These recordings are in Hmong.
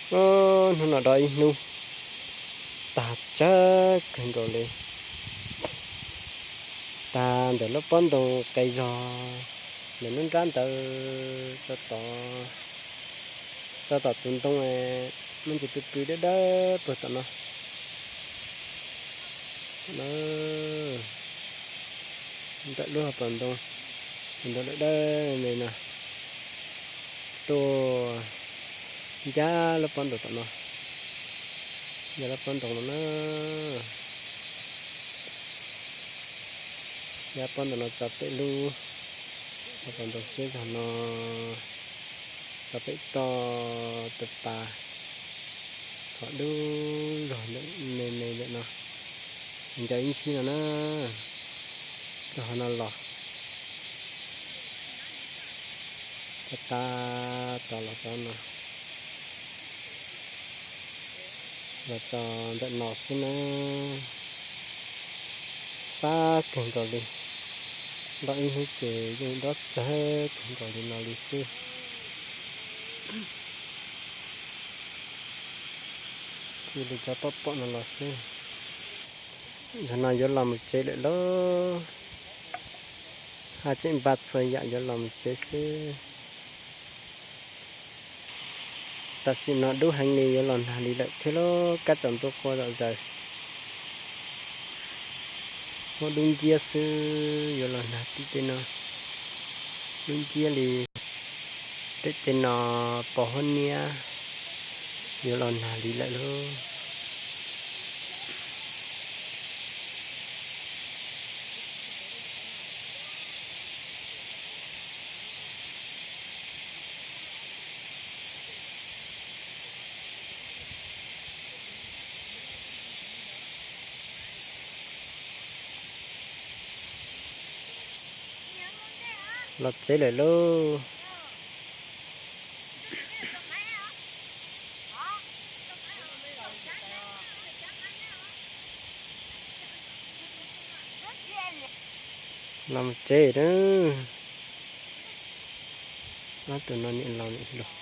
Hnub no do ib hnub tag tsawg kawg nkaus li. Tag ntawm lub pob ntoo qe zog, ntawm lub nrab ntawd tso tod, tso tom tus ntoo, muaj ntsis pw pw dawb dawb puag tom no. Ntawm lub hauv paus ntoo, tus ntoo dawb dawb me no, tuaj ncab lub pob ntoo tom no, ncab lub pob ntoo no na. Ncab pob ntoo no tso pem lub hauv paus ntoo siab zog no, tso pem toj tus pas, txhom dub zog ntawm me me ntawm no, ncaws ib ntsis no na, txog hauv no los, tag tag tod los txog no, los txog ntawm no xwb na. Fab kawg nkaus li, do ib hnub ces yeej dob tsawg kawg nkaus li no li xwb. Cia li cov pom pom no los xwb. Zaum no yuav los mus tsev lawm lauj. Haj tseem npaj txhua yam yuav los mus tsev xwb. Tam sim no dub heev li, yuav los nag li lawm thiab lauj, kab tsaus ntuj qua zom zaws. Huab dub nciab xwb, yuav los nag tim tej no, dub nciab li. Tej tej no pos huab niab, yuav los nag li lawm lauj. Los tsev lawm lauj. Los tsev na. Ob tug no niam laus niam hluas.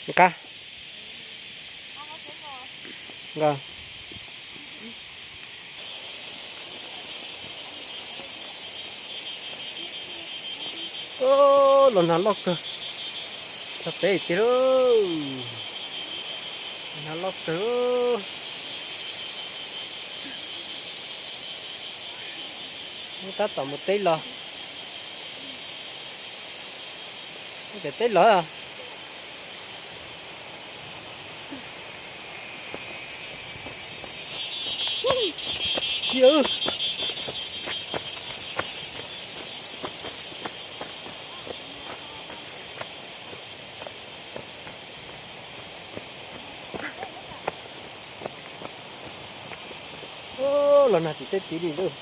Nqa. Nqa. Los nag loj kawg. Txog pem tiag lauj. Nag loj kawg. Tab tom mus teb los. Mus teb los. Los nag tim teb tid li lauj.